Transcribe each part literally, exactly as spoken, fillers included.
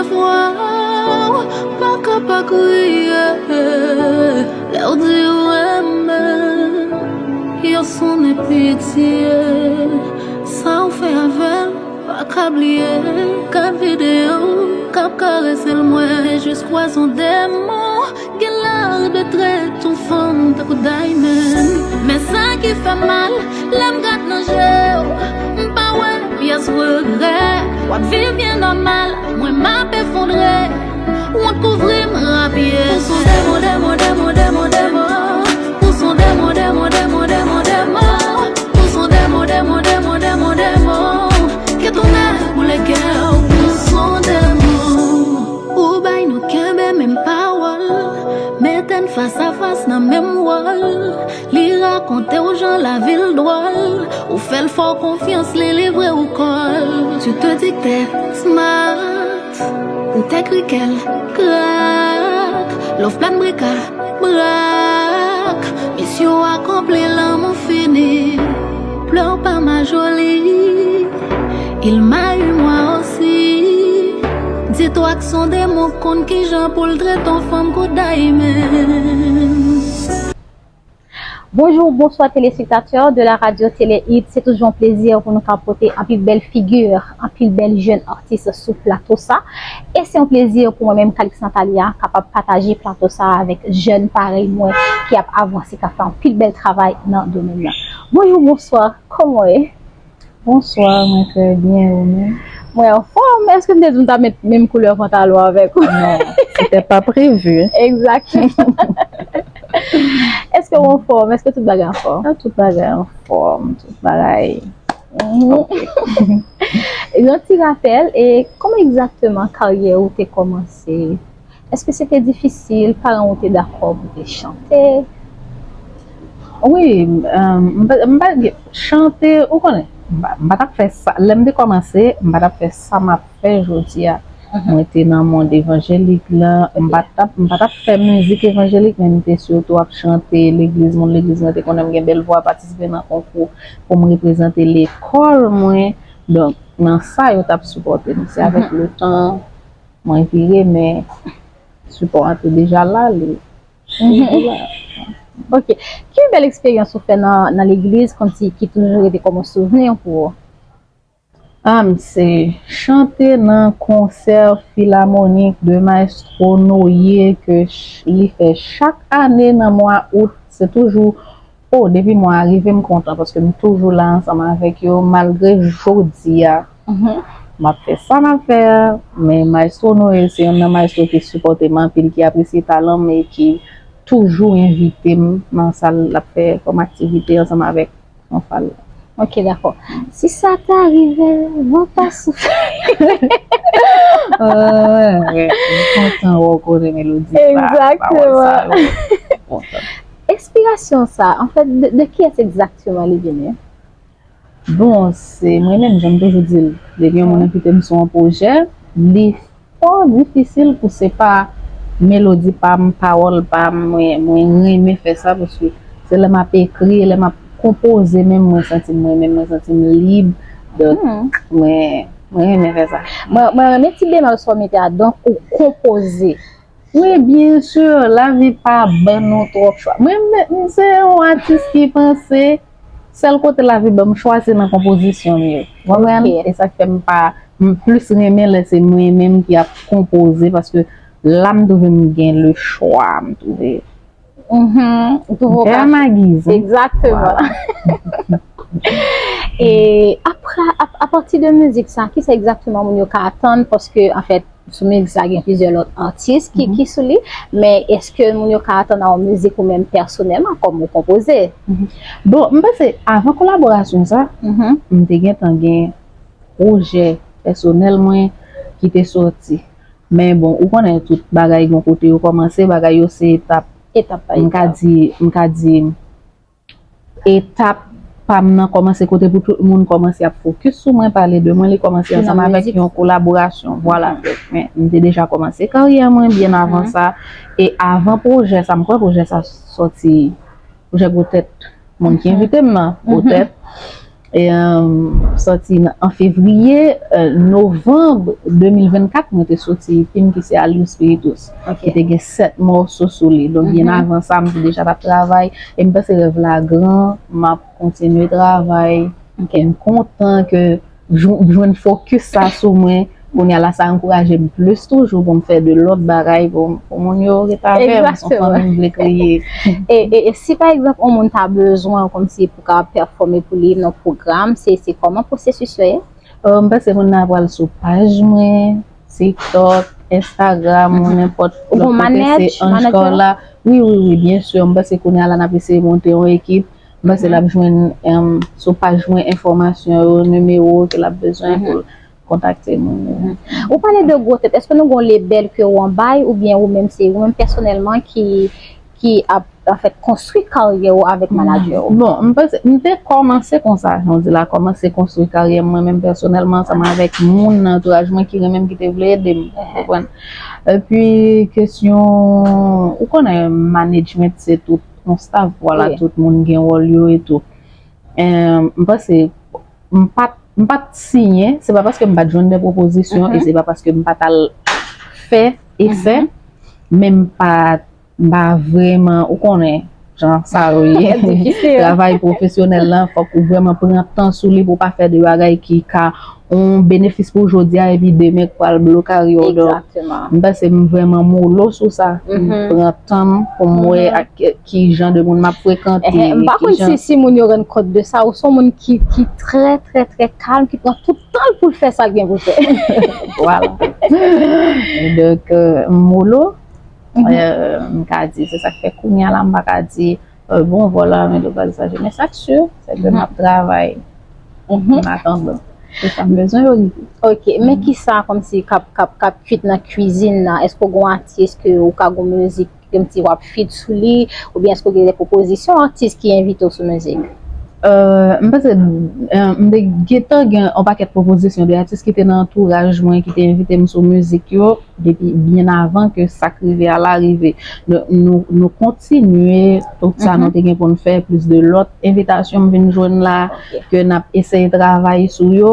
Vwa w pa ka pa kriye lè w di w renmen. Yo sonnen pitye. Sa w fè avè l, pa ka bliye. Kat videyo k ap karese l, mwen jis kwè s on demon. Gen lari de trete yon fanm tankou Diamond. Men sa ki fè mal, lè m gad nan je w, m pa wè pyès regrè. W ap viv byen nòmal, mwen m ap efondre. Wont kouvri m rapye. Ou s on demon, demon, demon, demon, demon. Ou s on demon, demon, demon, demon, demon. Ou s on demon, demon, demon, demon, demon. Kèt ou nèg boule kè w, ou s on demon. Ou bay nou kenbe menm pawòl. Mete n fas a fas nan menm wòl. Li rakonte w jan lavi l dwòl. Ou fè l fè w konfyans, li livre w kò l. Tu te dis que t'es smart. Ou te kri kèl krak. Love plan brika brak. Misyon akonpli, lanmou fini. Pleure pas ma jolie. Il m'a eu moi aussi. Dis-toi que s on demon konn kijan pou l trete yon fanm kou Diamond. Bonjou, bonswa telespektatè de la radyo Tele Hit. Se toujou yon plezi pou nou ka pote anpil bèl figi, anpil bèl jèn atis sou plato sa. E se yon plezi pou mwen menm, Calix Natalia, kapab pataje plato sa avèk jèn parèy mwen ki ap avanse, k ap fè anpil bèl travay nan domèn nan. Bonjou, bonswa, kòman w ye? Bonswa, mwen trè byen, ou menm? Mwen anfòm. Èske m te di m ta met menm koulè pantalon avèk ou? Non, c'était pas prévu. Exactement. Èske w anfòm? Èske tout bagay anfòm? Ah, tout bagay anfòm, tout bagay. Mhm. Ok. Yon ti rapèl, e kòman egzakteman karyè ou te kòmanse? Èske se te difisil? Paran w te dakò pou te chante? Wi, m, m pa, m pa gen, chante, ou konnen, m pa, m pa t ap fè sa. Lè m te kòmanse, m pa t ap fè sa m ap fè jodi a. Mhm. Mwen te nan mond evanjelik la, m pa t ap, m pa t ap fè mizik evanjelik, men m te sitou ap chante legliz, moun legliz mwen te konnen m gen bèl vwa, patisipe nan konkou pou m reprezante lekòl mwen. Donk, nan sa, yo t ap sipòte m. Se avèk, mhm, le tan, mwen vire, men sipò a te deja la, li, li, mhm, la. Ok. Ki bèl eksperyans ou fè nan, nan legliz, kòmsi ki toujou rete kòm yon souvni pou ou? Ah, m se chante nan konsè filamonik de Maestro Noye ke ch-, li fè chak ane nan mwa out. Se toujou, oh, depi mwa a rive, m kontan paske m toujou la ansanm avèk yo, malgre jodi a, mhm, m ap fè sa m ap fè a, men Maestro Noye se youn nan maestro ki sipòte m anpil, ki apresye talan m e ki toujou envite m nan sa l ap fè kòm aktivite ansanm avèk fanfa l. Ok, dakò. Si sa ta rive, van pa soufle. Ah, wi, wi. M kontan wè w konnen melodi sa, pawòl sa yo. Exactement. M kontan. Enspirasyon sa, an fèt, de, de kiyès egzakteman li vini? Bon, se mwen menm, jan m toujou di l, depi yon moun envite m sou yon pwojè, li fò difisil pou se pa melodi pa m, pawòl pa m, mwen, mwen renmen fè sa, paske se lè m ap ekri, lè m ap konpoze menm, mwen santi m mwen menm, mwen santi m lib. Donk, hmm, mwen, mwen renmen fè sa. Mwen, mwen renmen ti bemòl sa w mete a, donk ou konpoze. Wi, byen si, lavi pa ban nou twòp chwa. Mwen, mwen, m se yon atis ki panse sèl kote lavi ban m chwa se nan konpozisyon m yo. Ou konprann? Ok. E sa k fè m pa, m plis renmen lè se mwen menm ki ap konpoze, paske la m twouve m gen le chwa, m twouve. Mhm. Ou twouve w ka fè a m a giz, hein. Exactement. Voilà. E apre, a, apati de mizik sa, kisa egzakteman moun yo ka atann? Paske, anfèt, sou mizik sa, gen plizyè lòt atis ki, mhm, ki sou li. Men èske moun yo ka atann a yon mizik ou menm pèsonèlman, kòm ou konpoze? Mhm. Bon, m panse, avan kolaborasyon sa, mhm, m te gentan gen pwojè pèsonèl mwen ki te sòti. Men bon, ou konnen tout bagay gon kote yo kòmanse, bagay yo se etap. Etap pa etap. M ka di, m ka di, etap pa m nan kòmanse kote pou tout moun kòmanse ap fokis sou mwen, pale de mwen, li kòmanse ansanm avèk yon kolaborasyon. Vwala. Men m te deja kòmanse karyè mwen byen avan sa. E avan pwojè sa, m kwè pwojè sa sòti, pwojè Gwo Tèt, moun ki envite m nan, Gwo Tèt. E, um, sòti nan- an fevriye, euh, novanm de mil vennkat, mwen te soti E P m ki se Alios Spiritus, ki te gen sèt mòso sou li. Donk, byen avan sa, m te deja t ap travay. E m panse rèv la gran, m ap kontinye travay. E m kontan ke jw- jwenn fokis sa sou mwen. Kounye a la, sa ankouraje m plis toujou pou m fè de lòt bagay pou, pou moun yo ret avè m. Se yon fanmi m vle kreye. E, e, e si pa egzanp, yon moun ta bezwen kòmsi pou ka pèfòme pou li nan pwogram, se, se kòman pwosesis yo ye? Euh, m panse moun nan pral sou paj mwen, TikTok, Instagram, ou nenpòt lòt kote, se Ange Carla. Wi, wi, wi, byen si. M panse kounye a la, n ap eseye monte yon ekip. M panse l ap jwenn, um, sou paj mwen enfòmasyon yo, nimewo ke l ap bezwen pou l kontakte moun yo. Ou pale de gwo tèt, èske nou gen yon lebèl ke w an bay oubyen ou menm se ou menm pèsonèlman ki, ki ap anfèt konstwi karyè w avèk manadjè w? Bon, m panse, m te kòmanse konsa, jan w di la, kòmanse konstwi karyè m mwen menm pèsonèlman ansanm avèk moun nan antouraj mwen ki renmen m, ki te vle ede m, ou konprann? Epi kesyon, ou konnen management se tout yon staff, vwala, tout moun gen wòl yo e tou. M panse m pa t, m pa t siyen, se pa paske m pa t jwenn de pwopozisyon e se pa paske m pa t al fè esè, men m pa t, m pa vrèman, ou konnen jan sa yo ye. Travay pwofesyonèl lan, fòk ou vrèman pran tan sou li pou w pa fè de bagay ki ka yon benefis pou jodi a epi demen k pral bloke w. Donk, m panse m vrèman molo sou sa. M pran tan m pou m wè ak ki jan de moun m ap frekante. M pa konn si, si moun yo rann kont de sa, ou se yon moun ki, ki trè, trè, trè kalm, ki pran tout tan l pou l fè sa l gen pou l fè. Vwala. Donk, euh, m molo, euh, m ka di, se sa k fè kounye a la, m pa ka di, euh, bon, vwala, men de pa sa, men sa k si, se ke m ap travay. M atandan. Se sa m bezwen yo rive. Ok, men kisa kòmsi k ap, k ap, k ap kwit nan kwizin nan? Èske w gen yon atis ke ou ka gen yon mizik ke m di w ap feat sou li, oubyen èske w gen de pwopozisyon atis ki envite w sou mizik? Euh, m panse, euh, m te gentan gen yon pakèt pwopozisyon de atis ki te nan antouraj mwen, ki te envite m sou mizik yo, depi byen avan ke sa k rive a la rive. Nou, nou, nou kontinye tout sa nou te gen pou n fè, plis de lòt envitasyon m vin jwenn la, ke n ap eseye travay sou yo.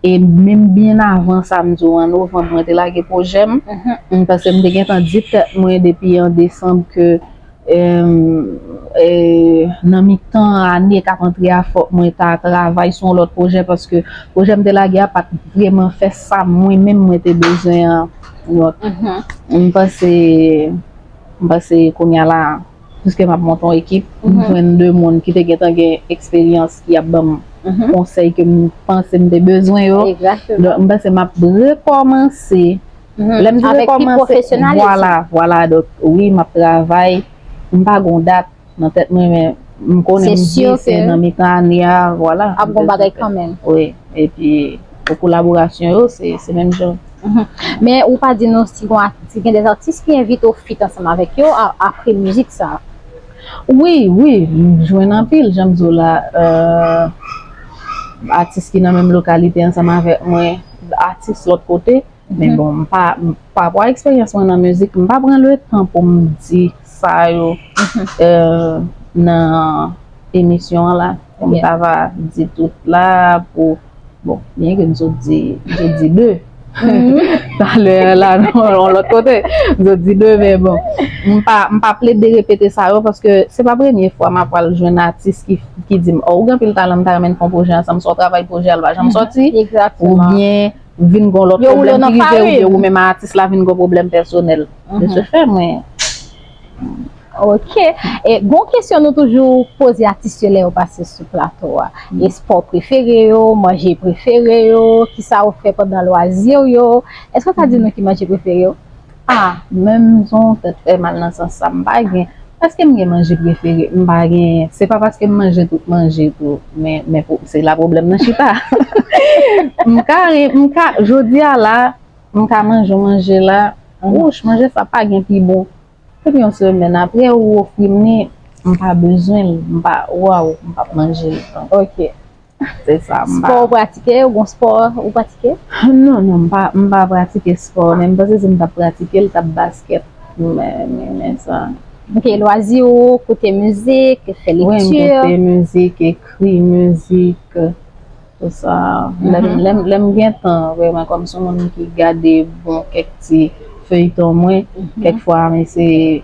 E menm byen avan sa, m di w, an novanm, mwen te lage pwojè m. M panse m te gentan di tèt mwen depi an desanm ke, em, e, nan mitan ane k ap antre a, fòk mwen ta travay sou yon lòt pwojè, paske pwojè m te lage a pa t vrèman fè sa mwen menm mwen te bezwen an. M panse, m panse kounye a la, piske m ap monte yon ekip, m jwenn de moun ki te gentan gen eksperyans ki ap ban m konsèy ke m panse m te bezwen yo. Donk, m panse m ap rekòmanse. Lè m di rekòmanse, vwala, vwala. Donk, wi, m ap travay. M pa gen yon dat nan tèt mwen, men m konnen m di se nan mitan ane a, vwala. Ap gen yon bagay kanmenm. Wi, epi pou kolaborasyon yo, se, se menm jan. Men ou pa di nou si gen, si gen de atis ki envite w feat ansanm avèk yo a- apre mizik sa? Wi, wi, m jwenn anpil, jan m di w la, euh, atis ki nan menm lokalite ansanm avèk mwen, atis lòt kote. Men bon, m pa, m- pa rapò a eksperyans mwen nan mizik, m pa pran letan pou m di sa yo, euh, nan emisyon an la. Pou m ta va di tout la, pou Bon, byen ke m sot di, m sot di de. Talè la, nan yon lòt kote, m sot di de, men bon. M pa, m pa plede repete sa yo, paske se pa premye fwa m ap pral jwenn atis ki, ki di m, "Oh, ou gen anpil talan, m ta renmen n fè yon pwojè ansanm, sa w travay pwojè a, l pa janm sòti." Oubyen vin gen yon lòt pwoblèm ki rive, oubyen ou menm atis la vin gen yon pwoblèm pèsonèl. De ce fait, mwen, Ok. E, gon kesyon nou toujou poze atis yo lè yo pase sou plato a. E spò prefere yo, manje prefere yo, kisa yo fè pandan lwazi yo. Èske w ka di nou ki manje prefere yo? Ah, menm jan w tèt fè mal nan sans sa, m pa gen. Èske m gen manje prefere? M pa gen. Se pa paske m manje tout manje tou, men, men pou- se la pwoblèm nan chita. M ka, re- m ka, jodi a la, m ka manje yon manje la, wouch, manje sa pa gen pi bon. Depi yon semèn apre, ou ofri m li, m pa bezwen l, m pa, waw, m p ap manje l. Ok. Se sa, m pa. Spò ou pratike? Ou gon spò ou pratike? Non, non, m pa, m pa pratike spò, men m panse si m t ap pratike l, t ap baskèt. Men, men, men sa. Ok, lwazi ou, koute mizik, fè lekti? Wi, m koute mizik, ekri mizik. Sa, lè m- lè m- lè m gen tan, vrèman, kòm se yon moun ki gade bon kèk ti feyton mwen, kèk fwa m eseye,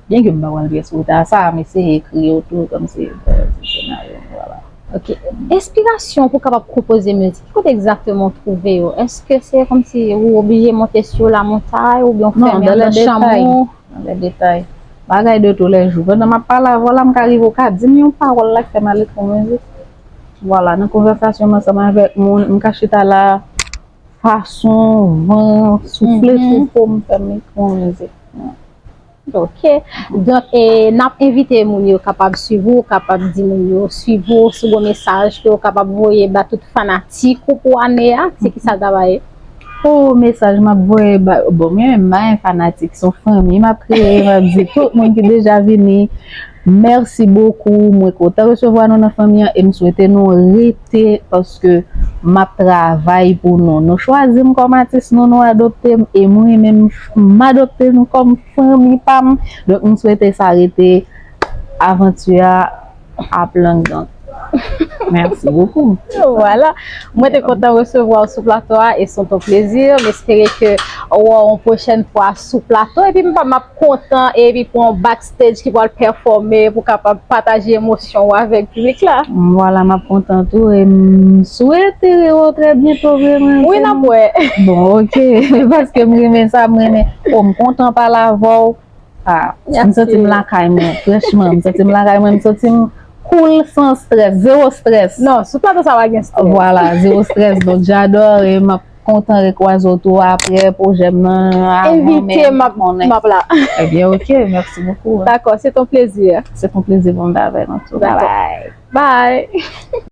byen ke m pa pran pyès wota sa, m eseye ekri yo tou, kòm se ti senaryo, vwala. Ok. Enspirasyon pou kapab konpoze mizik, ki kote egzakteman w twouve yo? Èske se kòmsi ou oblije monte sou la montay oubyen w fèmen andan chanm ou? Nan lè detay. Bagay de tou lè jou. Pandan m ap pale avè w la, m ka rive w ka di m yon pawòl la k fè m al ekri yon mizik. Vwala, nan konvèsasyon m ansanm avèk moun, m ka chita la, fason van soufle sou po m fè m ekri yon mizik. Ok. Donk, e, n ap envite moun yo kapab swiv ou, kapab di moun yo swiv ou, si w gen mesaj ke w kapab voye ba tout fanatik ou pou ane a, se ki sa l ta va ye? O, mesaj m ap voye ba, bon, mwen menm, m pa gen fanatik, se yon fanmi m ap kreye, m ap di tout moun ki deja vini, mèsi bokou, mwen kontan resevwa nou nan fanmi an e m swete nou rete paske m ap travay pou nou. Nou chwazi m kòm atis nou, nou adopte m e mwen menm, m adopte nou kòm fanmi pa m. Donk, m swete sa rete avanti a ap long, donk. Mèsi bokou. Vwala. Mwen te kontan resevwa w sou plato a e se yon plezi. M espere ke w wè w yon pwochèn fwa sou plato. Epi m pa m ap kontan epi pou yon backstage ki pral pèfòme pou kapab pataje emosyon w avèk piblik la. Vwala, m ap kontan tou e m swete rewè w trè byento vrèman. Wi, n ap wè. Bon, ok. Paske m renmen sa, m renmen. O, m kontan pale avè w. Ah, m santi m lakay mwen, franchman, m santi m lakay mwen, m santi m cool san strès, zero strès. Non, sou plato sa pa gen strès. Vwala, zero strès. Donk, j'adore, m ap kontan rekwaze w tou apre pwojè m nan. Envite m, m ap la. Ebyen, ok, mèsi bokou. Dakò, se ton plezi. Se ton plezi pou m t avè nou tou. Bye bye. Bye.